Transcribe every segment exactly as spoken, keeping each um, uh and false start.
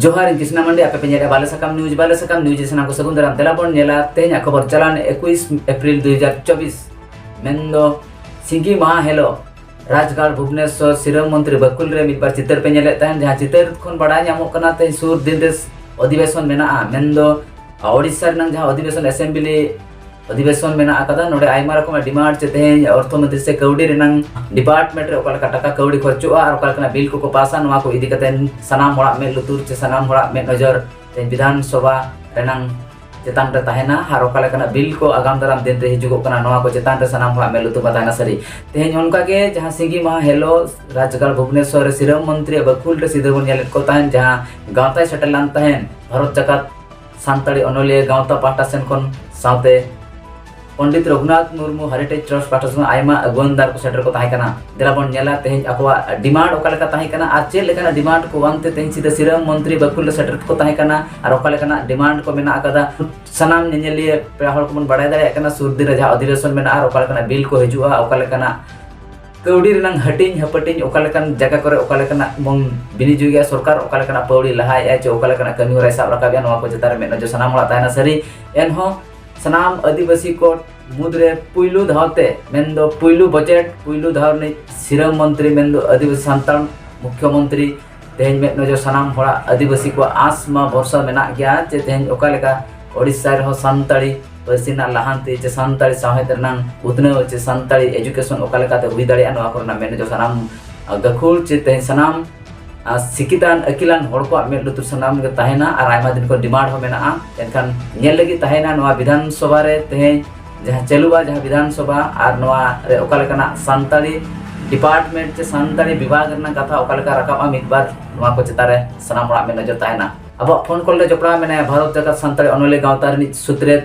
ᱡᱚᱦᱟᱨ, ᱤᱧ ᱠᱨᱤᱥᱱᱟ ᱢᱟᱱᱰᱤ, ᱟᱯᱮ ᱯᱮ ᱧᱮᱞᱮᱫᱼᱟ ᱵᱟᱞᱮ ᱥᱟᱠᱟᱢ ᱱᱤᱭᱩᱡᱽ᱾ ᱵᱟᱞᱮ ᱥᱟᱠᱟᱢ ᱱᱤᱭᱩᱡᱽ ᱨᱮ ᱥᱟᱱᱟᱢ ᱠᱚ ᱥᱟᱹᱜᱩᱱ ᱫᱟᱨᱟᱢ᱾ ᱫᱮᱞᱟ ᱵᱚᱱ ᱧᱮᱞᱟ ᱛᱮᱦᱮᱧᱟᱜ ᱠᱷᱚᱵᱚᱨ᱾ ᱪᱟᱞᱟᱣᱮᱱ ᱮᱠᱩᱥ ᱮᱯᱨᱤᱞ ᱫᱩ ᱦᱟᱡᱟᱨ ᱪᱚᱵᱵᱤᱥ, ᱢᱮᱱᱫᱚ ᱥᱤᱸᱜᱤ ᱢᱟᱦᱟ ᱦᱤᱞᱳᱜ ᱨᱟᱡᱽᱜᱟᱲ ᱵᱷᱩᱵᱽᱱᱮᱥᱚᱨ ᱥᱤᱨᱟᱹ ᱢᱚᱱᱛᱨᱤ ᱵᱟᱹᱠᱩᱞ ᱨᱮ ᱢᱤᱫ ᱵᱟᱨ ᱪᱤᱛᱟᱹᱨ ᱯᱮ ᱧᱮᱞᱮᱫ ᱛᱟᱦᱮᱱ, ᱡᱟᱦᱟᱸ ᱪᱤᱛᱟᱹᱨ ᱠᱷᱚᱱ ᱵᱟᱲᱟᱭ ᱧᱟᱢᱚᱜ ᱠᱟᱱᱟ ᱛᱮᱦᱮᱧ ᱥᱩᱨ ᱫᱤᱱ ᱨᱮ ᱚᱫᱷᱤᱵᱮᱥᱚᱱ ᱢᱮᱱᱟᱜᱼᱟ, ᱢᱮᱱᱫᱚ ᱳᱰᱤᱥᱟ ᱨᱮᱱᱟᱜ ᱡᱟᱦᱟᱸ ᱚᱫᱷᱤᱵᱮᱥᱚᱱ, ᱮᱥᱮᱢᱵᱞᱤ ᱚᱫᱷᱤᱵᱮᱥᱚᱱ ᱢᱮᱱᱟᱜ ᱟᱠᱟᱫᱟ, ᱱᱚᱰᱮ ᱟᱭᱢᱟ ᱨᱚᱠᱚᱢᱟᱜ ᱰᱤᱢᱟᱱᱰ ᱪᱮ ᱛᱮᱦᱮᱧ ᱚᱨᱛᱷᱚ ᱢᱚᱱᱛᱨᱤ ᱥᱮ ᱠᱟᱹᱣᱰᱤ ᱨᱮᱱᱟᱜ ᱰᱤᱯᱟᱨᱴᱢᱮᱱᱴ ᱨᱮ ᱚᱠᱟ ᱞᱮᱠᱟ ᱴᱟᱠᱟ ᱠᱟᱹᱣᱰᱤ ᱠᱷᱚᱨᱪᱚᱜᱼᱟ ᱟᱨ ᱚᱠᱟ ᱞᱮᱠᱟᱱᱟᱜ ᱵᱤᱞ ᱠᱚᱠᱚ ᱯᱟᱥᱟ, ᱱᱚᱣᱟ ᱠᱚ ᱤᱫᱤ ᱠᱟᱛᱮ ᱥᱟᱱᱟᱢ ᱦᱚᱲᱟᱜ ᱢᱮᱫ ᱞᱩᱛᱩᱨ ᱪᱮ ᱥᱟᱱᱟᱢ ᱦᱚᱲᱟᱜ ᱢᱮᱫ ᱱᱚᱡᱚᱨ ᱛᱮᱦᱮᱧ ᱵᱤᱫᱷᱟᱱ ᱥᱚᱵᱷᱟ ᱨᱮᱱᱟᱜ ᱪᱮᱛᱟᱱ ᱨᱮ ᱛᱟᱦᱮᱱᱟ ᱟᱨ ᱚᱠᱟ ᱞᱮᱠᱟᱱᱟᱜ ᱵᱤᱞ ᱠᱚ ᱟᱜᱟᱢ ᱫᱟᱨᱟᱢ ᱫᱤᱱ ᱨᱮ ᱦᱤᱡᱩᱜᱚᱜ ᱠᱟᱱᱟ, ᱱᱚᱣᱟ ᱠᱚ ᱪᱮᱛᱟᱱ ᱨᱮ ᱥᱟᱱᱟᱢ ᱦᱚᱲᱟᱜ ᱢᱮᱫ ᱞᱩᱛᱩᱨ ᱢᱟ ᱛᱟᱦᱮᱱᱟ ᱥᱟᱹᱨᱤ᱾ ᱛᱮᱦᱮᱧ ᱚᱱᱠᱟ ᱜᱮ ᱡᱟᱦᱟᱸ ᱥᱤᱸᱜᱤ ᱢᱟᱦᱟ ᱦᱤᱞᱳᱜ ᱨᱟᱡᱽᱜᱟᱲ ᱵᱷᱩᱵᱽᱱᱮᱥᱚᱨ ᱨᱮ ᱥᱤᱨᱟᱹ ᱢᱚᱱᱛᱨᱤ ᱵᱟᱹᱠᱩᱞ ᱨᱮ ᱥᱤᱫᱷᱟᱹ ᱵᱚᱱ ᱧᱮᱞᱮᱫ ᱠᱚ ᱛᱟᱦᱮᱸᱫ, ᱡᱟᱦᱟᱸ ᱜᱟᱶᱛᱟᱭ ᱥᱮᱴᱮᱨ ᱞᱮᱱ ᱛᱟᱦᱮᱸᱫ ᱵᱷᱟᱨᱚᱛ ᱡᱟᱠᱟᱛ ᱥᱟᱱᱛᱟᱲᱤ ᱚᱱᱚᱞᱤᱭᱟᱹ ᱜᱟᱶᱛᱟ ᱯᱟᱦᱴᱟ ᱥᱮᱱ ᱠᱷᱚᱱ, ᱥᱟᱶᱛᱮ ᱯᱚᱱᱰᱤᱛ ᱨᱚᱜᱷᱩᱱᱟᱛᱷ ᱢᱩᱨᱢᱩ ᱦᱮᱨᱤᱴᱮᱡᱽ ᱴᱨᱟᱥᱴ ᱯᱟᱦᱴᱟ ᱥᱮᱱ ᱟᱭᱢᱟ ᱟᱹᱜᱩᱣᱟᱹᱱ ᱫᱟᱨ ᱠᱚ ᱥᱮᱴᱮᱨ ᱠᱚ ᱛᱟᱦᱮᱸ ᱠᱟᱱᱟ᱾ ᱫᱮᱞᱟ ᱵᱚᱱ ᱧᱮᱞᱟ ᱛᱮᱦᱮᱧ ᱟᱠᱚᱣᱟᱜ ᱰᱤᱢᱟᱱᱰ ᱚᱠᱟ ᱞᱮᱠᱟ ᱛᱟᱦᱮᱸ ᱠᱟᱱᱟ ᱟᱨ ᱪᱮᱫ ᱞᱮᱠᱟᱱᱟᱜ ᱰᱤᱢᱟᱱᱰ ᱠᱚ ᱵᱟᱝᱛᱮ ᱛᱮᱦᱮᱧ ᱥᱤᱫᱷᱟᱹ ᱥᱤᱨᱟᱹ ᱢᱚᱱᱛᱨᱤ ᱵᱟᱹᱠᱩᱞ ᱨᱮ ᱥᱮᱴᱮᱨ ᱠᱚ ᱛᱟᱦᱮᱸ ᱠᱟᱱᱟ ᱟᱨ ᱚᱠᱟ ᱞᱮᱠᱟᱱᱟᱜ ᱰᱤᱢᱟᱱᱰ ᱠᱚ ᱢᱮᱱᱟᱜ ᱟᱠᱟᱫᱟ᱾ ᱥᱟᱱᱟᱢ ᱧᱮᱧᱮᱞᱤᱭᱟᱹ ᱯᱮᱲᱟ ᱦᱚᱲ ᱠᱚᱵᱚᱱ ᱵᱟᱲᱟᱭ ᱫᱟᱲᱮᱭᱟᱜ ᱠᱟᱱᱟ ᱥᱩᱨ ᱫᱤᱱ ᱨᱮ ᱡᱟᱦᱟᱸ ᱚᱫᱷᱤᱵᱮᱥᱚᱱ ᱢᱮᱱᱟᱜᱼᱟ ᱟᱨ ᱚᱠᱟ ᱞᱮᱠᱟᱱᱟᱜ ᱵᱤᱞ ᱠᱚ ᱦᱤᱡᱩᱜᱼᱟ, ᱚᱠᱟ ᱞᱮᱠᱟᱱᱟᱜ ᱠᱟᱹᱣᱰᱤ ᱨᱮᱱᱟᱜ ᱦᱟᱹᱴᱤᱧ ᱦᱟᱹᱯᱟᱹᱴᱤᱧ, ᱚᱠᱟ ᱞᱮᱠᱟᱱ ᱡᱟᱭᱜᱟ ᱠᱚᱨᱮ ᱚᱠᱟ ᱞᱮᱠᱟᱱᱟᱜ ᱵᱚᱱ ᱵᱤᱱᱤᱡᱳᱜᱮᱜᱼᱟ, ᱥᱚᱨᱠᱟᱨ ᱚᱠᱟ ᱞᱮᱠᱟᱱᱟᱜ ᱯᱟᱹᱣᱲᱤ ᱞᱟᱦᱟᱭᱮᱜᱼᱟ ᱪᱮ ᱚᱠᱟ ᱞᱮᱠᱟᱱᱟᱜ ᱠᱟᱹᱢᱤ ᱦᱚᱨᱟᱭ ᱥᱟᱵ ᱨᱟᱠᱟᱵᱮᱜᱼᱟ, ᱱᱚᱣᱟ ᱠᱚ ᱪᱮᱛᱟᱱ ᱨᱮ ᱢᱮᱫ ᱱᱚᱡᱚᱨ ᱥᱟᱱᱟᱢ ᱦᱚᱲᱟᱜ ᱛᱟᱦᱮᱱᱟ ᱥᱟᱹᱨᱤ᱾ ᱮᱱᱦᱚᱸ ᱥᱟᱱᱟᱢ ᱟᱹᱫᱤᱵᱟᱹᱥᱤ ᱠᱚ ᱢᱩᱫᱽᱨᱮ ᱯᱩᱭᱞᱩ ᱫᱷᱟᱣ ᱛᱮ, ᱢᱮᱱᱫᱚ ᱯᱩᱭᱞᱩ ᱵᱟᱡᱮᱴ, ᱯᱩᱭᱞᱩ ᱫᱷᱟᱣ ᱨᱤᱱᱤᱡ ᱥᱤᱨᱟᱹ ᱢᱚᱱᱛᱨᱤ, ᱢᱮᱱᱫᱚ ᱟᱹᱫᱤᱵᱟᱹᱥᱤ ᱥᱟᱱᱛᱟᱲ ᱢᱩᱠᱷᱭᱚᱢᱚᱱᱛᱨᱤ, ᱛᱮᱦᱮᱧ ᱢᱮᱫ ᱱᱚᱡᱚᱨ ᱥᱟᱱᱟᱢ ᱦᱚᱲᱟᱜ ᱟᱹᱫᱤᱵᱟᱹᱥᱤ ᱠᱚᱣᱟᱜ ᱟᱸᱥ ᱢᱟ ᱵᱷᱚᱨᱥᱟ ᱢᱮᱱᱟᱜ ᱜᱮᱭᱟ ᱪᱮ ᱛᱮᱦᱮᱧ ᱚᱠᱟ ᱞᱮᱠᱟ ᱳᱰᱤᱥᱟ ᱨᱮᱦᱚᱸ ᱥᱟᱱᱛᱟᱲᱤ ᱯᱟᱹᱨᱥᱤ ᱨᱮᱱᱟᱜ ᱞᱟᱦᱟᱱᱛᱤ ᱪᱮ ᱥᱟᱱᱛᱟᱲᱤ ᱥᱟᱶᱦᱮᱫ ᱨᱮᱱᱟᱜ ᱩᱛᱱᱟᱹᱣ ᱪᱮ ᱥᱟᱱᱛᱟᱲᱤ ᱮᱡᱩᱠᱮᱥᱚᱱ ᱚᱠᱟ ᱞᱮᱠᱟᱛᱮ ᱦᱩᱭ ᱫᱟᱲᱮᱭᱟᱜᱼᱟ, ᱱᱚᱣᱟ ᱠᱚᱨᱮᱱᱟᱜ ᱢᱮᱫ ᱱᱚᱡᱚᱨ ᱥᱟᱱᱟᱢ ᱜᱟᱹᱠᱷᱩᱲ ᱪᱮ ᱛᱮᱦᱮᱧ ᱥᱟᱱᱟᱢ ᱟᱨ ᱥᱤᱠᱤᱛᱟᱱ ᱟᱹᱠᱤᱞᱟᱱ ᱦᱚᱲ ᱠᱚᱣᱟᱜ ᱢᱮᱫ ᱞᱩᱛᱩᱨ ᱥᱟᱱᱟᱢ ᱜᱮ ᱛᱟᱦᱮᱱᱟ ᱟᱨ ᱟᱭᱢᱟ ᱫᱤᱱ ᱠᱷᱚᱱ ᱰᱤᱢᱟᱱᱰ ᱦᱚᱸ ᱢᱮᱱᱟᱜᱼᱟ᱾ ᱮᱱᱠᱷᱟᱱ ᱧᱮᱞ ᱞᱟᱹᱜᱤᱫ ᱛᱟᱦᱮᱱᱟ ᱱᱚᱣᱟ ᱵᱤᱫᱷᱟᱱ ᱥᱚᱵᱷᱟ ᱨᱮ ᱛᱮᱦᱮᱧ ᱡᱟᱦᱟᱸ ᱪᱟᱹᱞᱩᱜᱼᱟ, ᱡᱟᱦᱟᱸ ᱵᱤᱫᱷᱟᱱ ᱥᱚᱵᱷᱟ, ᱟᱨ ᱱᱚᱣᱟ ᱨᱮ ᱚᱠᱟ ᱞᱮᱠᱟᱱᱟᱜ ᱥᱟᱱᱛᱟᱲᱤ ᱰᱤᱯᱟᱨᱴᱢᱮᱱᱴ ᱪᱮ ᱥᱟᱱᱛᱟᱲᱤ ᱵᱤᱵᱷᱟᱜᱽ ᱨᱮᱱᱟᱜ ᱠᱟᱛᱷᱟ ᱚᱠᱟ ᱞᱮᱠᱟ ᱨᱟᱠᱟᱵᱼᱟ, ᱢᱤᱫ ᱵᱟᱨ ᱱᱚᱣᱟ ᱠᱚ ᱪᱮᱛᱟᱱ ᱨᱮ ᱥᱟᱱᱟᱢ ᱦᱚᱲᱟᱜ ᱢᱮᱫ ᱱᱚᱡᱚᱨ ᱛᱟᱦᱮᱱᱟ᱾ ᱟᱵᱚᱣᱟᱜ ᱯᱷᱳᱱ ᱠᱚᱞ ᱨᱮ ᱡᱚᱯᱲᱟᱣ ᱢᱮᱱᱟᱭᱟ ᱵᱷᱟᱨᱚᱛ ᱡᱟᱠᱟᱛ ᱥᱟᱱᱛᱟᱲᱤ ᱚᱱᱚᱞᱤᱭᱟᱹ ᱜᱟᱶᱛᱟ ᱨᱤᱱᱤᱡ ᱥᱩᱛᱨᱮᱛ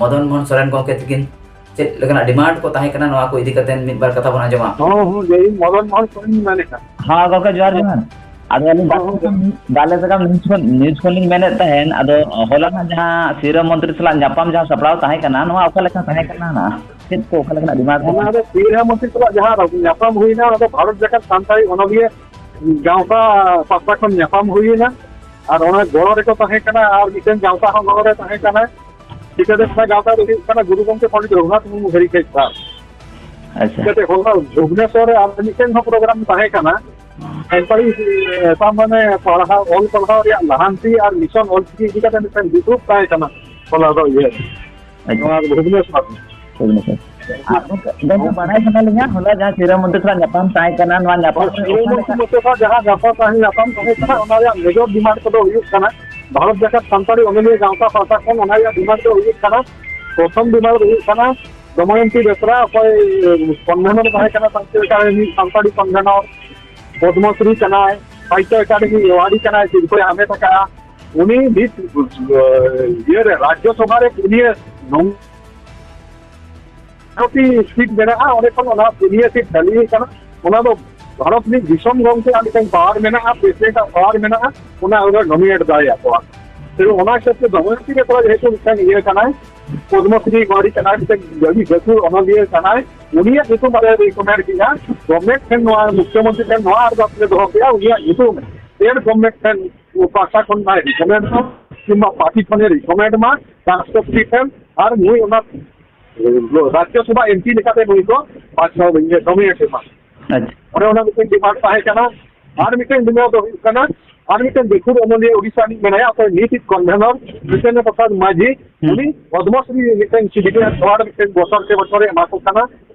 ᱢᱚᱫᱚᱱ ᱢᱳᱦᱚᱱ ᱥᱚᱨᱮᱱ ᱜᱚᱢᱠᱮ ᱛᱤᱠᱤᱱ᱾ ᱪᱮᱫ ᱞᱮᱠᱟᱱᱟᱜ ᱰᱤᱢᱟᱱᱰ ᱠᱚ ᱛᱟᱦᱮᱸ ᱠᱟᱱᱟ, ᱱᱚᱣᱟ ᱠᱚ ᱤᱫᱤ ᱠᱟᱛᱮ ᱢᱤᱫ ᱵᱟᱨ ᱠᱟᱛᱷᱟ ᱵᱚᱱ ᱟᱸᱡᱚᱢᱟ᱾ ᱦᱚᱸ, ᱦᱚᱸ, ᱡᱮ ᱤᱧ ᱢᱚᱫᱚᱱ ᱢᱳᱦᱚᱱ ᱥᱚᱨᱮᱱᱤᱧ ᱢᱮᱱᱮᱫᱼᱟ᱾ ᱦᱮᱸ ᱜᱚᱢᱠᱮ, ᱡᱚᱦᱟᱨ, ᱡᱚᱦᱟᱨ᱾ ᱟᱫᱚ ᱟᱹᱞᱤᱧ ᱦᱚᱸ, ᱦᱚᱸ᱾ ᱵᱟᱞᱮ ᱥᱟᱠᱟᱢ ᱱᱤᱭᱩᱡᱽ ᱠᱷᱚᱱ, ᱱᱤᱭᱩᱡᱽ ᱠᱷᱚᱱ ᱞᱤᱧ ᱢᱮᱱᱮᱫ ᱛᱟᱦᱮᱸᱫ, ᱟᱫᱚ ᱦᱚᱞᱟᱱᱟᱜ ᱡᱟᱦᱟᱸ ᱥᱤᱨᱟᱹ ᱢᱚᱱᱛᱨᱤ ᱥᱟᱞᱟᱜ ᱧᱟᱯᱟᱢ ᱡᱟᱦᱟᱸ ᱥᱟᱯᱲᱟᱣ ᱛᱟᱦᱮᱸ ᱠᱟᱱᱟ, ᱱᱚᱣᱟ ᱚᱠᱟ ᱞᱮᱠᱟ ᱛᱟᱦᱮᱸ ᱠᱟᱱᱟ ᱱᱟᱜ? ᱪᱮᱫ ᱠᱚ ᱚᱠᱟ ᱞᱮᱠᱟᱱᱟᱜ ᱰᱤᱢᱟᱱᱰ ᱠᱚ? ᱚᱱᱟ ᱫᱚ ᱥᱤᱨᱟᱹ ᱢᱚᱱᱛᱨᱤ ᱥᱟᱞᱟᱜ ᱡᱟᱦᱟᱸ ᱧᱟᱯᱟᱢ ᱦᱩᱭᱱᱟ, ᱚᱱᱟ ᱫᱚ ᱵᱷᱟᱨᱚᱛ ᱡᱟᱠᱟᱛ ᱥᱟᱱᱛᱟᱲᱤ ᱚᱱᱚᱞᱤᱭᱟᱹ ᱜᱟᱶᱛᱟ ᱯᱟᱦᱴᱟ ᱠᱷᱚᱱ ᱧᱟᱯᱟᱢ ᱦᱩᱭᱮᱱᱟ᱾ ᱟᱨ ᱚᱱᱟ ᱜᱚᱲᱚ ᱨᱮᱠᱚ ᱛᱟᱦᱮᱸ ᱠᱟᱱᱟ, ᱟᱨ ᱢᱤᱫᱴᱮᱱ ᱜᱟᱶᱛᱟ ᱦᱚᱸ ᱜᱚᱲᱚ ᱨᱮ ᱛᱟᱦᱮᱸ ᱠᱟᱱᱟ᱾ ᱪᱤᱠᱟᱹᱛᱮ ᱚᱱᱟ ᱜᱟᱶᱛᱟ ᱫᱚ ᱦᱩᱭᱩᱜ ᱠᱟᱱᱟ ᱜᱩᱨᱩ ᱜᱚᱢᱠᱮ ᱯᱚᱱᱰᱤᱛ ᱨᱚᱜᱷᱩᱱᱟᱛᱷ ᱢᱩᱨᱢᱩ ᱦᱮᱨᱤᱴᱮᱡᱽ ᱯᱟᱨᱠ᱾ ᱟᱪᱪᱷᱟ᱾ ᱪᱤᱠᱟᱹᱛᱮ ᱦᱚᱞᱟ ᱵᱷᱩᱵᱽᱱᱮᱥᱚᱨ ᱨᱮ ᱟᱨ ᱢᱤᱫᱴᱮᱱ ᱦᱚᱸ ᱯᱨᱳᱜᱨᱟᱢ ᱛᱟᱦᱮᱸ ᱠᱟᱱᱟ᱾ ᱥᱟᱱᱛᱟᱲᱤ, ᱮ, ᱛᱟᱨ ᱢᱟᱱᱮ ᱯᱟᱲᱦᱟᱣ, ᱚᱞ ᱯᱟᱲᱦᱟᱣ ᱨᱮᱭᱟᱜ ᱞᱟᱦᱟᱱᱛᱤ ᱟᱨ ᱢᱤᱥᱚᱱ ᱚᱞ ᱪᱤᱠᱤ ᱤᱫᱤ ᱠᱟᱛᱮ ᱢᱤᱫᱴᱮᱱ ᱫᱩᱯᱲᱩᱵ ᱛᱟᱦᱮᱸ ᱠᱟᱱᱟ ᱦᱚᱞᱟ ᱫᱚ ᱤᱭᱟᱹ᱾ ᱟᱪᱪᱷᱟ᱾ ᱱᱚᱣᱟ ᱵᱷᱩᱵᱽᱱᱮᱥᱚᱨ᱾ ᱴᱷᱤᱠ ᱜᱮᱭᱟ᱾ ᱟᱨ ᱜᱚᱢᱠᱮ, ᱜᱚᱢᱠᱮ, ᱵᱟᱲᱟᱭ ᱥᱟᱱᱟ ᱞᱤᱧᱟ, ᱦᱚᱞᱟ ᱡᱟᱦᱟᱸ ᱥᱤᱨᱟᱹ ᱢᱚᱱᱛᱨᱤ ᱥᱟᱞᱟᱜ ᱧᱟᱯᱟᱢ ᱛᱟᱦᱮᱸ ᱠᱟᱱᱟ, ᱱᱚᱣᱟ ᱧᱟᱯᱟᱢ ᱨᱮ ᱚᱠᱟ ᱞᱮᱠᱟ? ᱥᱤᱨᱟᱹ ᱢᱚᱱᱛᱨᱤ ᱢᱚᱛᱚ ᱥᱟᱶ ᱡᱟᱦᱟᱸ ᱜᱟᱯᱟ ᱛᱟᱦᱮᱸ ᱧᱟᱯᱟᱢ ᱛᱟᱦᱮᱸ ᱠᱟᱱᱟ, ᱚᱱᱟ ᱨᱮᱭᱟᱜ ᱢᱮᱡᱚᱨ ᱰᱤᱢᱟᱱᱰ ᱠᱚᱫᱚ ᱦᱩᱭᱩᱜ ᱠᱟᱱᱟ, ᱵᱷᱟᱨᱚᱛ ᱡᱟᱠᱟᱛ ᱥᱟᱱᱛᱟᱲᱤ ᱚᱱᱚᱞᱤᱭᱟᱹ ᱜᱟᱶᱛᱟ ᱯᱟᱦᱴᱟ ᱠᱷᱚᱱ ᱚᱱᱟ ᱨᱮᱭᱟᱜ ᱰᱤᱢᱟᱱᱰ ᱫᱚ ᱦᱩᱭᱩᱜ ᱠᱟᱱᱟ, ᱯᱨᱚᱛᱷᱚᱢ ᱰᱤᱢᱟᱱᱰ ᱫᱚ ᱦᱩᱭᱩᱜ ᱠᱟᱱᱟ, ᱫᱚᱢᱚᱭᱚᱱᱛᱤ ᱵᱮᱥᱨᱟ ᱚᱠᱚᱭ ᱠᱚᱱᱵᱷᱮᱱᱚᱨ ᱛᱟᱦᱮᱸ ᱠᱟᱱᱟ, ᱥᱟᱱᱛᱟᱲᱤ ᱮᱠᱟᱰᱮᱢᱤ ᱥᱟᱱᱛᱟᱲᱤ ᱠᱚᱱᱵᱷᱮᱱᱚᱨ, ᱯᱚᱫᱽᱢᱚᱥᱨᱤ ᱠᱟᱱᱟᱭ, ᱥᱟᱦᱤᱛᱛᱚ ᱮᱠᱟᱰᱮᱢᱤ ᱮᱣᱟᱨᱰ ᱠᱟᱱᱟᱭ, ᱥᱤᱨᱯᱷᱟᱹᱭ ᱦᱟᱢᱮᱴ ᱟᱠᱟᱫᱼᱟ᱾ ᱩᱱᱤ ᱱᱤᱛ, ᱤᱭᱟᱹᱨᱮ ᱨᱟᱡᱽᱡᱚᱥᱚᱵᱷᱟ ᱨᱮ ᱯᱩᱱᱭᱟᱹ ᱱᱚᱝ ᱵᱷᱟᱨᱚᱛᱤ ᱥᱤᱴ ᱢᱮᱱᱟᱜᱼᱟ, ᱚᱸᱰᱮ ᱠᱷᱚᱱ ᱚᱱᱟ ᱯᱩᱱᱭᱟᱹ ᱥᱤᱴ ᱠᱷᱟᱹᱞᱤ ᱟᱠᱟᱱᱟ᱾ ᱚᱱᱟ ᱫᱚ ᱵᱷᱟᱨᱚᱛ ᱨᱤᱱᱤᱡ ᱫᱤᱥᱚᱢ ᱜᱚᱢᱠᱮᱭᱟᱜ ᱢᱤᱫᱴᱮᱱ ᱯᱟᱣᱟᱨ ᱢᱮᱱᱟᱜᱼᱟ, ᱯᱨᱮᱥᱤᱰᱮᱱᱴ ᱟᱜ ᱯᱟᱣᱟᱨ ᱢᱮᱱᱟᱜᱼᱟ, ᱚᱱᱟ ᱚᱸᱰᱮ ᱱᱚᱢᱤᱱᱮᱴ ᱫᱟᱲᱮᱭᱟᱠᱚᱣᱟ᱾ ᱛᱚᱵᱮ ᱚᱱᱟ ᱦᱤᱥᱟᱹᱵ ᱛᱮ ᱫᱚᱢᱚᱭᱚᱱᱛᱤ ᱵᱮᱥᱨᱟ ᱡᱮᱦᱮᱛᱩ ᱢᱤᱫᱴᱮᱱ ᱤᱭᱟᱹ ᱠᱟᱱᱟᱭ, ᱯᱚᱫᱽᱢᱚᱥᱨᱤ ᱮᱣᱟᱨᱰᱤ ᱠᱟᱱᱟᱭ, ᱢᱤᱫᱴᱮᱱ ᱟᱹᱰᱤ ᱜᱟᱹᱠᱷᱩᱲ ᱚᱱᱚᱞᱤᱭᱟᱹ ᱠᱟᱱᱟᱭ, ᱩᱱᱤᱭᱟᱜ ᱧᱩᱛᱩᱢ ᱟᱞᱮ ᱨᱤᱠᱚᱢᱮᱱᱰ ᱠᱮᱫᱼᱟ᱾ ᱜᱚᱵᱷᱢᱮᱱᱴ ᱴᱷᱮᱱ ᱱᱚᱣᱟ, ᱢᱩᱠᱷᱭᱚᱢᱚᱱᱛᱨᱤ ᱴᱷᱮᱱ ᱱᱚᱣᱟ ᱟᱨᱫᱟᱥ ᱞᱮ ᱫᱚᱦᱚ ᱠᱮᱫᱼᱟ, ᱩᱱᱤᱭᱟᱜ ᱧᱩᱛᱩᱢ ᱥᱴᱮᱴ ᱜᱚᱵᱷᱢᱮᱱᱴ ᱴᱷᱮᱱ ᱯᱟᱦᱴᱟ ᱠᱷᱚᱱ ᱱᱟᱭ ᱨᱤᱠᱚᱢᱮᱱᱰ ᱢᱟ, ᱠᱤᱝᱵᱟ ᱯᱟᱨᱴᱤ ᱠᱷᱚᱱᱮ ᱨᱤᱠᱚᱢᱮᱱᱰ ᱢᱟ ᱨᱟᱥᱴᱨᱚᱯᱚᱛᱤ ᱴᱷᱮᱱ, ᱟᱨ ᱱᱩᱭ ᱚᱱᱟ ᱨᱟᱡᱽᱡᱚᱥᱚᱵᱷᱟ ᱮᱢᱯᱤ ᱞᱮᱠᱟᱛᱮ ᱱᱩᱭ ᱠᱚ ᱵᱟᱪᱷᱟᱣ ᱱᱚᱢᱤᱱᱮᱴ ᱮᱢᱟ᱾ ᱟᱪᱪᱷᱟ᱾ ᱚᱱᱮ ᱚᱱᱟ ᱢᱤᱫᱴᱮᱱ ᱰᱤᱢᱟᱱᱰ ᱛᱟᱦᱮᱸ ᱠᱟᱱᱟ᱾ ᱟᱨ ᱢᱤᱫᱴᱮᱱ ᱰᱤᱢᱟᱱᱰ ᱫᱚ ᱦᱩᱭᱩᱜ ᱠᱟᱱᱟ, ᱟᱨ ᱢᱤᱫᱴᱮᱱ ᱜᱟᱹᱠᱷᱩᱲ ᱚᱱᱚᱞᱤᱭᱟᱹ ᱳᱰᱤᱥᱟ ᱨᱤᱱᱤᱡ ᱢᱮᱱᱟᱭᱟ, ᱚᱠᱚᱭ ᱱᱤᱛ ᱠᱚᱱᱵᱷᱮᱱᱚᱨ ᱡᱤᱛᱮᱱᱫᱨᱚ ᱯᱨᱚᱥᱟᱫᱽ ᱢᱟᱹᱡᱷᱤ, ᱦᱩᱸ᱾ ᱩᱱᱤ ᱯᱚᱫᱽᱢᱚᱥᱨᱤ ᱢᱤᱫᱴᱮᱱ ᱥᱤᱰᱤᱯᱤ ᱮᱣᱟᱨᱰ ᱢᱤᱫᱴᱮᱱ ᱵᱚᱪᱷᱚᱨ ᱠᱮ ᱵᱚᱪᱷᱚᱨᱮ ᱮᱢᱟ ᱠᱚ ᱠᱟᱱᱟ᱾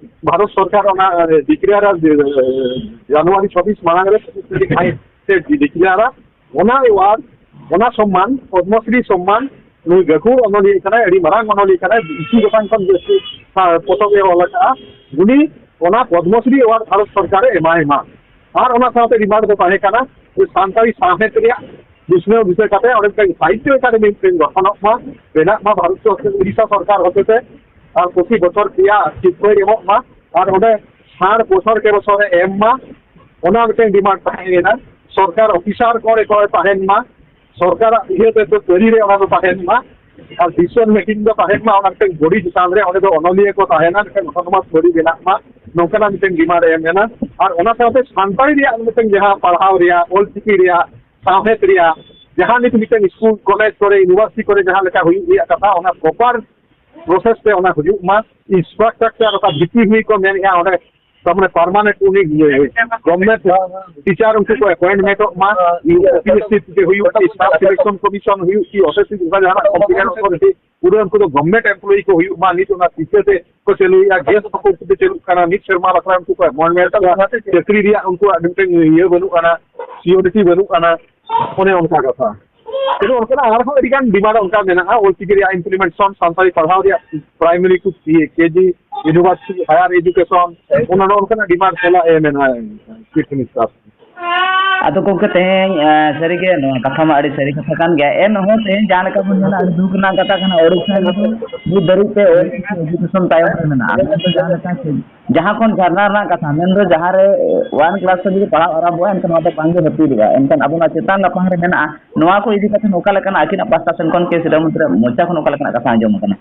ᱵᱷᱟᱨᱚᱛ ᱥᱚᱨᱠᱟᱨ ᱚᱱᱟ ᱰᱤᱠᱞᱮᱭᱟᱨ ᱡᱟᱱᱩᱣᱟᱨᱤ ᱪᱷᱚᱵᱵᱤᱥ ᱢᱟᱲᱟᱝ ᱨᱮ ᱥᱮ ᱰᱤᱠᱞᱮᱭᱟᱨᱟ᱾ ᱚᱱᱟ ᱮᱣᱟᱨᱰ, ᱚᱱᱟ ᱥᱚᱢᱢᱟᱱ, ᱯᱚᱫᱽᱢᱚᱥᱨᱤ ᱥᱚᱢᱢᱟᱱ, ᱱᱩᱭ ᱜᱟᱹᱠᱷᱩᱲ ᱚᱱᱚᱞᱤᱭᱟᱹ ᱠᱟᱱᱟᱭ, ᱟᱹᱰᱤ ᱢᱟᱨᱟᱝ ᱚᱱᱚᱞᱤᱭᱟᱹ ᱠᱟᱱᱟᱭ, ᱤᱥᱤ ᱜᱚᱴᱟᱝ ᱠᱷᱚᱱ ᱡᱟᱹᱥᱛᱤ ᱯᱚᱛᱚᱵ ᱮ ᱚᱞ ᱟᱠᱟᱫᱼᱟ᱾ ᱩᱱᱤ ᱚᱱᱟ ᱯᱚᱫᱽᱢᱚᱥᱨᱤ ᱮᱣᱟᱨᱰ ᱵᱷᱟᱨᱚᱛ ᱥᱚᱨᱠᱟᱨ ᱮ ᱮᱢᱟᱭ ᱢᱟ᱾ ᱟᱨ ᱚᱱᱟ ᱥᱟᱶᱛᱮ ᱰᱤᱢᱟᱱᱰ ᱫᱚ ᱛᱟᱦᱮᱸ ᱠᱟᱱᱟ ᱡᱮ ᱥᱟᱱᱛᱟᱲᱤ ᱥᱟᱶᱦᱮᱫ ᱨᱮᱭᱟᱜ ᱵᱤᱪᱷᱱᱟᱹᱣ ᱵᱤᱥᱚᱭ ᱠᱟᱛᱮ ᱚᱸᱰᱮ ᱢᱤᱫᱴᱟᱝ ᱥᱟᱦᱤᱛᱛᱚ ᱮᱠᱟᱰᱮᱢᱤ ᱢᱤᱫᱴᱟᱝ ᱜᱚᱴᱷᱚᱱᱚᱜ ᱢᱟ, ᱵᱮᱱᱟᱜ ᱢᱟ ᱵᱷᱟᱨᱚᱛ ᱥᱚᱨᱠᱟᱨ, ᱩᱲᱤᱥᱥᱟ ᱥᱚᱨᱠᱟᱨ ᱦᱚᱛᱮᱛᱮ, ᱟᱨ ᱯᱨᱚᱛᱤ ᱵᱚᱪᱷᱚᱨ ᱯᱮᱭᱟ ᱥᱤᱨᱯᱷᱟᱹᱭ ᱮᱢᱚᱜ ᱢᱟ, ᱟᱨ ᱚᱸᱰᱮ ᱥᱟᱨ ᱵᱚᱪᱷᱚᱨ ᱠᱮ ᱵᱚᱪᱷᱚᱨ ᱮ ᱮᱢ ᱢᱟ, ᱚᱱᱟ ᱢᱤᱫᱴᱟᱝ ᱰᱤᱢᱟᱱᱰ ᱛᱟᱦᱮᱸᱭᱮᱱᱟ᱾ ᱥᱚᱨᱠᱟᱨ ᱚᱯᱷᱤᱥᱟᱨ ᱠᱚ ᱚᱸᱰᱮ ᱠᱚ ᱛᱟᱦᱮᱱ ᱢᱟ, ᱥᱚᱨᱠᱟᱨᱟᱜ ᱤᱭᱟᱹ ᱛᱮ ᱛᱟᱹᱨᱤ ᱨᱮ ᱚᱱᱟ ᱫᱚ ᱛᱟᱦᱮᱱ ᱢᱟ, ᱟᱨ ᱰᱤᱥᱤᱥᱚᱱ ᱢᱮᱠᱤᱝ ᱫᱚ ᱛᱟᱦᱮᱱ ᱢᱟ ᱚᱱᱟ ᱢᱤᱫᱴᱟᱝ ᱵᱚᱰᱤ ᱪᱮᱛᱟᱱ ᱨᱮ, ᱚᱸᱰᱮ ᱫᱚ ᱚᱱᱚᱞᱤᱭᱟᱹ ᱠᱚ ᱛᱟᱦᱮᱱᱟ, ᱢᱤᱫᱴᱟᱝ ᱚᱴᱳᱱᱚᱢᱟᱥ ᱵᱚᱰᱤ ᱵᱮᱱᱟᱜ ᱢᱟ, ᱱᱚᱝᱠᱟᱱᱟᱜ ᱢᱤᱫᱴᱟᱝ ᱰᱤᱢᱟᱱᱰ ᱮ ᱮᱢ ᱮᱱᱟ᱾ ᱟᱨ ᱚᱱᱟ ᱥᱟᱶᱛᱮ ᱥᱟᱱᱛᱟᱲᱤ ᱨᱮᱭᱟᱜ ᱢᱤᱫᱴᱟᱝ ᱡᱟᱦᱟᱸ ᱯᱟᱲᱦᱟᱣ ᱨᱮᱭᱟᱜ, ᱚᱞᱪᱤᱠᱤ ᱨᱮᱭᱟᱜ, ᱥᱟᱶᱦᱮᱫ ᱨᱮᱭᱟᱜ ᱡᱟᱦᱟᱸ ᱱᱤᱛ ᱢᱤᱫᱴᱮᱱ ᱥᱠᱩᱞ, ᱠᱚᱞᱮᱡᱽ ᱠᱚᱨᱮ, ᱤᱭᱩᱱᱤᱵᱷᱟᱨᱥᱤᱴᱤ ᱠᱚᱨᱮ ᱡᱟᱦᱟᱸ ᱞᱮᱠᱟ ᱦᱩᱭᱩᱜ ᱨᱮᱭᱟᱜ ᱠᱟᱛᱷᱟ, ᱚᱱᱟ ᱯᱨᱚᱯᱟᱨ ᱯᱨᱚᱥᱮᱥ ᱛᱮ ᱚᱱᱟ ᱦᱩᱭᱩᱜ ᱢᱟ᱾ ᱤᱱᱯᱷᱨᱟᱥᱴᱨᱟᱠᱪᱟᱨ ᱚᱠᱟ ᱵᱷᱤᱛᱤ ᱦᱩᱭ ᱠᱚ ᱢᱮᱱᱮᱜᱼᱟ, ᱚᱸᱰᱮ ᱛᱟᱨ ᱢᱟᱱᱮ ᱯᱟᱨᱢᱟᱱᱮᱱᱴ ᱩᱱᱤ ᱤᱭᱟᱹ ᱜᱚᱵᱷᱚᱨᱱᱢᱮᱱᱴ ᱴᱤᱪᱟᱨ ᱩᱱᱠᱩ ᱠᱚ ᱮᱯᱚᱭᱮᱱᱴᱢᱮᱱᱴᱚᱜ ᱢᱟ, ᱤᱭᱩ ᱯᱤ ᱮᱥ ᱥᱤ ᱛᱮ ᱦᱩᱭᱩᱜ ᱠᱤ, ᱥᱴᱟᱯ ᱥᱤᱞᱮᱠᱥᱚᱱ ᱠᱚᱢᱤᱥᱚᱱ ᱦᱩᱭᱩᱜ ᱠᱤ, ᱚᱥᱮᱥᱤ ᱚᱱᱠᱟ ᱡᱟᱦᱟᱱᱟᱜ ᱠᱚᱢᱯᱤᱴᱤᱥᱚᱱ ᱚᱛᱷᱚᱨᱤᱴᱤ, ᱯᱩᱨᱟᱹ ᱩᱱᱠᱩ ᱫᱚ ᱜᱚᱵᱷᱚᱨᱱᱢᱮᱱᱴ ᱮᱢᱯᱞᱚᱭᱤ ᱠᱚ ᱦᱩᱭᱩᱜ ᱢᱟ᱾ ᱱᱤᱛ ᱚᱱᱟ ᱯᱤᱪᱷᱟᱹ ᱛᱮ ᱠᱚ ᱪᱟᱹᱞᱩᱭᱮᱫᱼᱟ, ᱜᱮᱥ ᱦᱚᱸᱠᱚ ᱩᱱᱠᱩ ᱛᱮ ᱪᱟᱹᱞᱩᱜ ᱠᱟᱱᱟ, ᱢᱤᱫ ᱥᱮᱨᱢᱟ ᱵᱟᱠᱷᱨᱟ ᱩᱱᱠᱩ ᱠᱚ ᱮᱯᱚᱭᱮᱱᱴᱢᱮᱱᱴ ᱠᱟᱱᱟ, ᱪᱟᱹᱠᱨᱤ ᱨᱮᱭᱟᱜ ᱩᱱᱠᱩᱣᱟᱜ ᱢᱤᱫᱴᱮᱱ ᱤᱭᱟᱹ ᱵᱟᱹᱱᱩᱜ ᱟᱱᱟ, ᱥᱤᱭᱳᱨᱤᱴᱤ ᱵᱟᱹᱱᱩᱜ ᱟᱱᱟ, ᱚᱱᱮ ᱚᱱᱠᱟ ᱠᱟᱛᱷᱟ᱾ ᱛᱚᱵᱮ ᱚᱱᱠᱟᱱᱟᱜ ᱟᱨᱦᱚᱸ ᱟᱹᱰᱤ ᱜᱟᱱ ᱰᱤᱢᱟᱱᱰ ᱚᱱᱠᱟ ᱢᱮᱱᱟᱜᱼᱟ, ᱚᱞᱪᱤᱠᱤ ᱨᱮᱭᱟᱜ ᱤᱢᱯᱞᱤᱢᱮᱱᱴᱮᱥᱚᱱ, ᱥᱟᱱᱛᱟᱲᱤ ᱯᱟᱲᱦᱟᱣ ᱨᱮᱭᱟᱜ ᱯᱨᱟᱭᱢᱟᱨᱤ ᱠᱚ ᱠᱮ ᱡᱤ, ᱤᱭᱩᱱᱤᱵᱷᱟᱨᱥᱤᱴᱤ, ᱦᱟᱭᱟᱨ ᱮᱰᱩᱠᱮᱥᱚᱱ, ᱚᱱᱟ ᱚᱱᱠᱟᱱᱟᱜ ᱰᱤᱢᱟᱱᱰ ᱥᱟᱞᱟᱜ ᱮ ᱢᱮᱱᱟ ᱪᱤᱯ ᱢᱤᱱᱤᱥᱴᱟᱨ᱾ ᱟᱫᱚ ᱜᱚᱢᱠᱮ, ᱛᱮᱦᱮᱧ, ᱮ, ᱥᱟᱹᱨᱤᱜᱮ ᱱᱚᱣᱟ ᱠᱟᱛᱷᱟ ᱢᱟ ᱟᱹᱰᱤ ᱥᱟᱹᱨᱤ ᱠᱟᱛᱷᱟ ᱠᱟᱱ ᱜᱮᱭᱟ᱾ ᱮᱱᱦᱚᱸ ᱛᱮᱦᱮᱧ ᱡᱟᱦᱟᱸ ᱞᱮᱠᱟ ᱵᱚᱱ ᱧᱮᱞᱟ, ᱟᱹᱰᱤ ᱫᱩᱠ ᱨᱮᱱᱟᱜ ᱠᱟᱛᱷᱟ ᱠᱟᱱᱟ, ᱳᱰᱤᱥᱟ ᱨᱮᱫᱚ ᱱᱤᱛ ᱫᱷᱟᱹᱨᱤᱡ ᱛᱮ ᱚᱞᱪᱤᱠᱤ ᱮᱰᱩᱠᱮᱥᱚᱱ ᱛᱟᱭᱚᱢ ᱨᱮ ᱢᱮᱱᱟᱜᱼᱟ᱾ ᱢᱮᱱᱫᱚ ᱡᱟᱦᱟᱸ ᱞᱮᱠᱟ ᱡᱟᱦᱟᱸ ᱠᱷᱚᱱ ᱡᱷᱟᱨᱱᱟ ᱨᱮᱱᱟᱜ ᱠᱟᱛᱷᱟ, ᱢᱮᱱᱫᱚ ᱡᱟᱦᱟᱸ ᱨᱮ ᱚᱣᱟᱱ ᱠᱞᱟᱥ ᱠᱷᱚᱱ ᱡᱩᱫᱤ ᱯᱟᱲᱦᱟᱣ ᱟᱨᱟᱢᱵᱷᱚᱜᱼᱟ, ᱮᱱᱠᱷᱟᱱ ᱱᱚᱣᱟ ᱫᱚ ᱵᱟᱝᱜᱮ ᱦᱟᱹᱯᱤᱫᱚᱜᱼᱟ᱾ ᱮᱱᱠᱷᱟᱱ ᱟᱵᱚ ᱱᱚᱣᱟ ᱪᱮᱛᱟᱱ ᱞᱟᱯᱷᱟᱝ ᱨᱮ ᱢᱮᱱᱟᱜᱼᱟ, ᱱᱚᱣᱟ ᱠᱚ ᱤᱫᱤ ᱠᱟᱛᱮ ᱚᱠᱟ ᱞᱮᱠᱟᱱᱟᱜ ᱟᱹᱠᱤᱱᱟᱜ ᱯᱟᱥᱴᱟ ᱥᱮᱱ ᱠᱷᱚᱱ ᱠᱮ ᱥᱤᱨᱟᱹ ᱢᱚᱱᱛᱨᱤ ᱢᱚᱪᱟ ᱠᱷᱚᱱ ᱚᱠᱟ ᱞᱮᱠᱟᱱᱟᱜ ᱠᱟᱛᱷᱟ ᱟᱸᱡᱚᱢ ᱟᱠᱟᱱᱟ?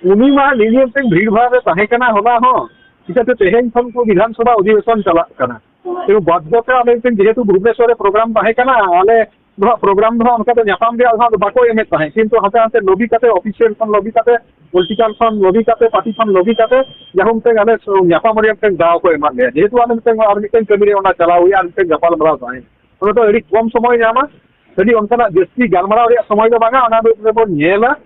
ᱩᱱᱤ ᱢᱟ ᱱᱤᱡᱮ ᱢᱤᱫᱴᱮᱱ ᱵᱷᱤᱲ ᱵᱷᱟᱲ ᱨᱮ ᱛᱟᱦᱮᱸ ᱠᱟᱱᱟ ᱦᱚᱞᱟ ᱦᱚᱸ, ᱪᱤᱠᱟᱹᱛᱮ ᱛᱮᱦᱮᱧ ᱠᱷᱚᱱ ᱠᱚ ᱵᱤᱫᱷᱟᱱ ᱥᱚᱵᱷᱟ ᱚᱫᱷᱤᱵᱮᱥᱚᱱ ᱪᱟᱞᱟᱜ ᱠᱟᱱᱟ᱾ ᱛᱚ ᱵᱟᱫᱽᱫᱷᱚ ᱛᱮ ᱟᱞᱮ ᱢᱤᱫᱴᱮᱱ, ᱡᱮᱦᱮᱛᱩ ᱵᱷᱩᱵᱽᱱᱮᱥᱚᱨ ᱨᱮ ᱯᱨᱳᱜᱨᱟᱢ ᱛᱟᱦᱮᱸ ᱠᱟᱱᱟ, ᱟᱞᱮ ᱫᱚ ᱦᱟᱸᱜ ᱯᱨᱳᱜᱨᱟᱢ ᱫᱚ ᱦᱟᱸᱜ ᱚᱱᱠᱟ ᱫᱚ ᱧᱟᱯᱟᱢ ᱨᱮᱭᱟᱜ ᱫᱚ ᱦᱟᱸᱜ ᱵᱟᱠᱚ ᱮᱢᱮᱫ ᱛᱟᱦᱮᱸᱫ, ᱠᱤᱱᱛᱩ ᱦᱟᱱᱛᱮ ᱦᱟᱱᱛᱮ ᱞᱚᱵᱤ ᱠᱟᱛᱮ, ᱚᱯᱷᱤᱥᱤᱭᱟᱞ ᱠᱷᱚᱱ ᱞᱚᱵᱤ ᱠᱟᱛᱮ, ᱯᱚᱞᱤᱴᱤᱠᱟᱞ ᱠᱷᱚᱱ ᱞᱚᱵᱤ ᱠᱟᱛᱮ, ᱯᱟᱨᱴᱤ ᱠᱷᱚᱱ ᱞᱚᱵᱤ ᱠᱟᱛᱮ, ᱡᱟᱦᱟᱸ ᱢᱤᱫᱴᱮᱱ ᱟᱞᱮ ᱧᱟᱯᱟᱢ ᱨᱮᱭᱟᱜ ᱢᱤᱫᱴᱮᱱ ᱫᱟᱣ ᱠᱚ ᱮᱢᱟᱫ ᱞᱮᱭᱟ, ᱡᱮᱦᱮᱛᱩ ᱟᱞᱮ ᱢᱤᱫᱴᱮᱱ ᱟᱨ ᱢᱤᱫᱴᱮᱱ ᱠᱟᱹᱢᱤ ᱨᱮ ᱚᱱᱟ ᱪᱟᱞᱟᱣ ᱦᱩᱭᱩᱜᱼᱟ, ᱟᱨ ᱢᱤᱫᱴᱮᱱ ᱜᱟᱯᱟᱞ ᱢᱟᱨᱟᱣ ᱛᱟᱦᱮᱸᱫ, ᱚᱱᱟ ᱫᱚ ᱟᱹᱰᱤ ᱠᱚᱢ ᱥᱚᱢᱚᱭ ᱧᱟᱢᱟ, ᱟᱹᱰᱤ ᱚᱱᱠᱟᱱᱟᱜ ᱡᱟᱹᱥᱛᱤ ᱜᱟᱞᱢᱟᱨᱟᱣ ᱨᱮᱭᱟᱜ ᱥᱚᱢᱚᱭ ᱫᱚ ᱵᱟᱝᱟ, ᱚᱱᱟ ᱫᱚ ᱵᱚᱱ ᱧᱮᱞᱟ᱾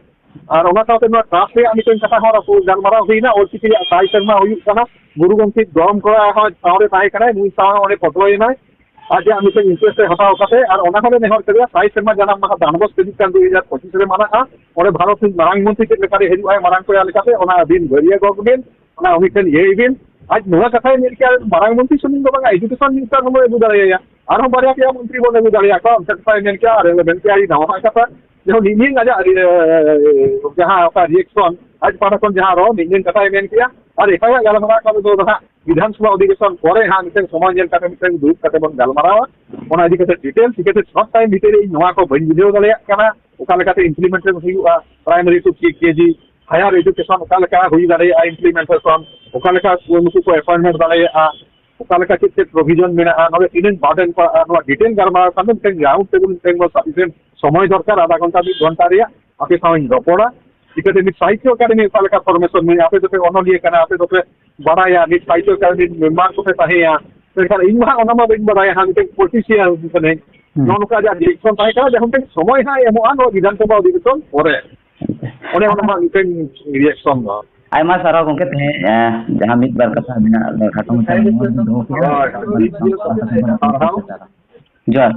ᱟᱨ ᱚᱱᱟ ᱥᱟᱶᱛᱮ ᱱᱚᱣᱟ ᱴᱨᱟᱥᱴ ᱨᱮᱭᱟᱜ ᱢᱤᱫᱴᱮᱱ ᱠᱟᱛᱷᱟ ᱦᱚᱸ ᱨᱚᱯᱚᱲ ᱜᱟᱞᱢᱟᱨᱟᱣ ᱦᱩᱭᱱᱟ, ᱚᱞᱪᱤᱠᱤ ᱨᱮᱭᱟᱜ ᱥᱟᱭ ᱥᱮᱨᱢᱟ ᱦᱩᱭᱩᱜ ᱠᱟᱱᱟ, ᱜᱩᱨᱩ ᱜᱚᱢᱠᱮ ᱫᱷᱚᱨᱚᱢ ᱠᱚᱲᱟ ᱦᱚᱸ ᱥᱟᱶᱨᱮ ᱛᱟᱦᱮᱸ ᱠᱟᱱᱟᱭ, ᱱᱩᱭ ᱥᱟᱶ ᱦᱚᱸ ᱚᱸᱰᱮ ᱯᱷᱳᱴᱳᱭᱮᱱᱟᱭ, ᱟᱡᱟᱜ ᱢᱤᱫᱴᱮᱱ ᱤᱱᱴᱟᱨᱮᱥᱴ ᱮ ᱦᱟᱛᱟᱣ ᱠᱟᱛᱮ, ᱟᱨ ᱚᱱᱟ ᱦᱚᱸᱞᱮ ᱱᱮᱦᱚᱨ ᱠᱮᱫᱮᱭᱟ, ᱥᱟᱭ ᱥᱮᱨᱢᱟ ᱡᱟᱱᱟᱢ ᱢᱟᱦᱟ ᱰᱟᱱᱰᱵᱳᱥ ᱦᱤᱡᱩᱜ ᱠᱟᱱ ᱫᱩ ᱦᱟᱡᱟᱨ ᱯᱚᱸᱪᱤᱥ ᱨᱮ ᱢᱟᱱᱟᱜᱼᱟ, ᱚᱸᱰᱮ ᱵᱷᱟᱨᱚᱛ ᱨᱤᱱ ᱢᱟᱨᱟᱝ ᱢᱚᱱᱛᱨᱤ ᱪᱮᱫ ᱞᱮᱠᱟᱨᱮ ᱦᱤᱡᱩᱜ ᱟᱭ ᱢᱟᱨᱟᱝ ᱠᱚᱭᱟ ᱞᱮᱠᱟᱛᱮ, ᱚᱱᱟ ᱟᱹᱵᱤᱱ ᱵᱟᱹᱨᱭᱟᱹ ᱜᱚᱜ ᱵᱤᱱ, ᱚᱱᱟ ᱩᱱᱤ ᱴᱷᱮᱱ ᱤᱭᱟᱹᱭ ᱵᱤᱱ᱾ ᱟᱡ ᱱᱚᱣᱟ ᱠᱟᱛᱷᱟᱭ ᱢᱮᱱ ᱠᱮᱭᱟ, ᱢᱟᱨᱟᱝ ᱢᱚᱱᱛᱨᱤ ᱥᱩᱢᱩᱝ ᱫᱚ ᱵᱟᱝᱟ, ᱮᱰᱩᱠᱮᱥᱚᱱ ᱢᱤᱱᱤᱥᱴᱟᱨ ᱦᱚᱸᱵᱚᱱ ᱟᱹᱜᱩ ᱫᱟᱲᱮᱭᱟᱭᱟ, ᱟᱨᱦᱚᱸ ᱵᱟᱨᱭᱟ ᱯᱮᱭᱟ ᱢᱚᱱᱛᱨᱤ ᱵᱚᱱ ᱟᱹᱜᱩ ᱫᱟᱲᱮᱭᱟᱠᱚᱣᱟ, ᱚᱱᱠᱟ ᱠᱟᱛᱷᱟᱭ ᱢᱮᱱ ᱠᱮᱭᱟ, ᱟᱹᱰᱤ ᱱᱟᱣᱟ ᱠᱟᱛᱷᱟ᱾ ᱡᱮᱢᱚᱱ ᱱᱤᱱᱤᱝ ᱟᱡᱟᱜ, ᱮ, ᱡᱟᱦᱟᱸ ᱚᱠᱟ ᱨᱤᱭᱮᱠᱥᱚᱱ ᱟᱡ ᱯᱟᱦᱴᱟ ᱠᱷᱚᱱ ᱡᱟᱦᱟᱸ ᱨᱚᱲ, ᱱᱤᱱᱤᱝ ᱠᱟᱛᱷᱟᱭ ᱢᱮᱱ ᱠᱮᱭᱟ᱾ ᱟᱨ ᱮᱴᱟᱜᱟᱜ ᱜᱟᱞᱢᱟᱨᱟᱣ ᱠᱚᱫᱚ ᱱᱟᱦᱟᱜ ᱵᱤᱫᱷᱟᱱ ᱥᱚᱵᱷᱟ ᱚᱫᱷᱤᱵᱮᱥᱚᱱ ᱯᱚᱨᱮ ᱦᱟᱸᱜ ᱢᱤᱫᱴᱮᱱ ᱥᱚᱢᱚᱭ ᱧᱮᱞ ᱠᱟᱛᱮ ᱢᱤᱫᱴᱮᱱ ᱫᱩᱲᱩᱵ ᱠᱟᱛᱮ ᱵᱚᱱ ᱜᱟᱞᱢᱟᱨᱟᱣᱟ᱾ ᱚᱱᱟ ᱤᱫᱤ ᱠᱟᱛᱮ ᱰᱤᱴᱮᱞ ᱪᱤᱠᱟᱹᱛᱮ ᱥᱚᱨᱴ ᱴᱟᱭᱤᱢ ᱵᱷᱤᱛᱤᱨ ᱨᱮ ᱤᱧ ᱱᱚᱣᱟ ᱠᱚ ᱵᱟᱹᱧ ᱵᱩᱡᱷᱟᱹᱣ ᱫᱟᱲᱮᱭᱟᱜ ᱠᱟᱱᱟ, ᱚᱠᱟ ᱞᱮᱠᱟᱛᱮ ᱤᱢᱯᱞᱤᱢᱮᱱᱴᱮᱥᱚᱱ ᱦᱩᱭᱩᱜᱼᱟ, ᱯᱨᱟᱭᱢᱟᱨᱤ ᱴᱩ ᱠᱮ ᱡᱤ, ᱦᱟᱭᱟᱨ ᱮᱰᱩᱠᱮᱥᱚᱱ ᱚᱠᱟ ᱞᱮᱠᱟ ᱦᱩᱭ ᱫᱟᱲᱮᱭᱟᱜᱼᱟ ᱤᱢᱯᱞᱤᱢᱮᱱᱴᱮᱥᱚᱱ, ᱚᱠᱟ ᱞᱮᱠᱟ ᱱᱩᱠᱩ ᱠᱚ ᱮᱯᱚᱭᱮᱱᱴᱢᱮᱱᱴ ᱫᱟᱲᱮᱭᱟᱜᱼᱟ, ᱚᱠᱟ ᱞᱮᱠᱟ ᱪᱮᱫ ᱪᱮᱫ ᱯᱨᱚᱵᱷᱤᱡᱚᱱ ᱢᱮᱱᱟᱜᱼᱟ, ᱱᱚᱰᱮ ᱛᱤᱱᱟᱹᱜ ᱵᱟᱨᱰᱮᱱ ᱯᱟᱲᱟᱜᱼᱟ, ᱱᱚᱣᱟ ᱰᱤᱴᱮᱞ ᱜᱟᱞᱢᱟᱨᱟᱣ ᱠᱷᱟᱱ ᱫᱚ ᱢᱤᱫᱴᱮᱱ ᱨᱟᱣᱩᱱᱰ ᱴᱮᱵᱩᱞ ᱢᱤᱫᱴᱮᱱ ᱵᱚ ᱥᱟᱯᱷᱤᱥᱤᱭᱮᱱᱴ ᱥᱚᱢᱚᱭ ᱫᱚᱨᱠᱟᱨ, ᱟᱫᱷᱟ ᱜᱷᱚᱱᱴᱟ ᱢᱤᱫ ᱜᱷᱚᱱᱴᱟ ᱨᱮᱭᱟᱜ ᱟᱯᱮ ᱥᱟᱶ ᱤᱧ ᱨᱚᱯᱚᱲᱟ᱾ ᱪᱤᱠᱟᱹᱛᱮ ᱢᱤᱫ ᱥᱟᱦᱤᱛᱭᱚ ᱮᱠᱟᱰᱮᱢᱤ ᱚᱠᱟ ᱞᱮᱠᱟ ᱯᱷᱚᱨᱢᱮᱥᱚᱱ ᱢᱮᱱᱟᱜᱼᱟ, ᱟᱯᱮ ᱫᱚᱯᱮ ᱚᱱᱚᱞᱤᱭᱟᱹ ᱠᱟᱱᱟ, ᱟᱯᱮ ᱫᱚᱯᱮ ᱵᱟᱲᱟᱭᱟ, ᱢᱤᱫ ᱥᱟᱦᱤᱛᱭᱚ ᱮᱠᱟᱰᱮᱢᱤ ᱢᱮᱢᱵᱟᱨ ᱠᱚᱯᱮ ᱛᱟᱦᱮᱸᱭᱟ, ᱢᱮᱱᱠᱷᱟᱱ ᱤᱧ ᱢᱟ ᱦᱟᱸᱜ ᱚᱱᱟ ᱢᱟ ᱵᱟᱹᱧ ᱵᱟᱲᱟᱭᱟ, ᱦᱟᱸᱜ ᱢᱤᱫᱴᱮᱱ ᱯᱚᱞᱤᱴᱤᱥᱤᱭᱟᱱ ᱠᱟᱹᱱᱟᱹᱧ᱾ ᱦᱩᱸ᱾ ᱱᱚᱜᱼᱚ ᱱᱚᱝᱠᱟ ᱡᱟᱦᱟᱸ ᱨᱤᱭᱮᱠᱥᱚᱱ ᱛᱟᱦᱮᱸ ᱠᱟᱱᱟ, ᱡᱟᱦᱟᱸ ᱢᱤᱫᱴᱮᱱ ᱥᱚᱢᱚᱭ ᱦᱟᱸᱜ ᱮᱢᱚᱜᱼᱟ ᱱᱚᱣᱟ ᱵᱤᱫᱷᱟᱱ ᱥᱚᱵᱷᱟ ᱚᱫᱷᱤᱵᱮᱥᱚᱱ ᱯᱚᱨᱮ᱾ ᱚᱱᱮ ᱚᱱᱟ ᱢᱟ ᱢᱤᱫᱴᱮᱱ ᱨᱤᱭᱮᱠᱥᱚᱱ ᱫᱚ᱾ ᱟᱭᱢᱟ ᱥᱟᱨᱦᱟᱣ ᱜᱚᱢᱠᱮ, ᱛᱮᱦᱮᱧ, ᱮ, ᱡᱟᱦᱟᱸ ᱢᱤᱫ ᱵᱟᱨ ᱠᱟᱛᱷᱟ ᱟᱹᱵᱤᱱᱟᱜ ᱠᱷᱟᱴᱚ ᱢᱟᱪᱷᱟ ᱢᱚᱱᱮ ᱫᱚᱦᱚ ᱠᱮᱫᱟ᱾ ᱦᱳᱭ᱾ ᱡᱚᱦᱟᱨ᱾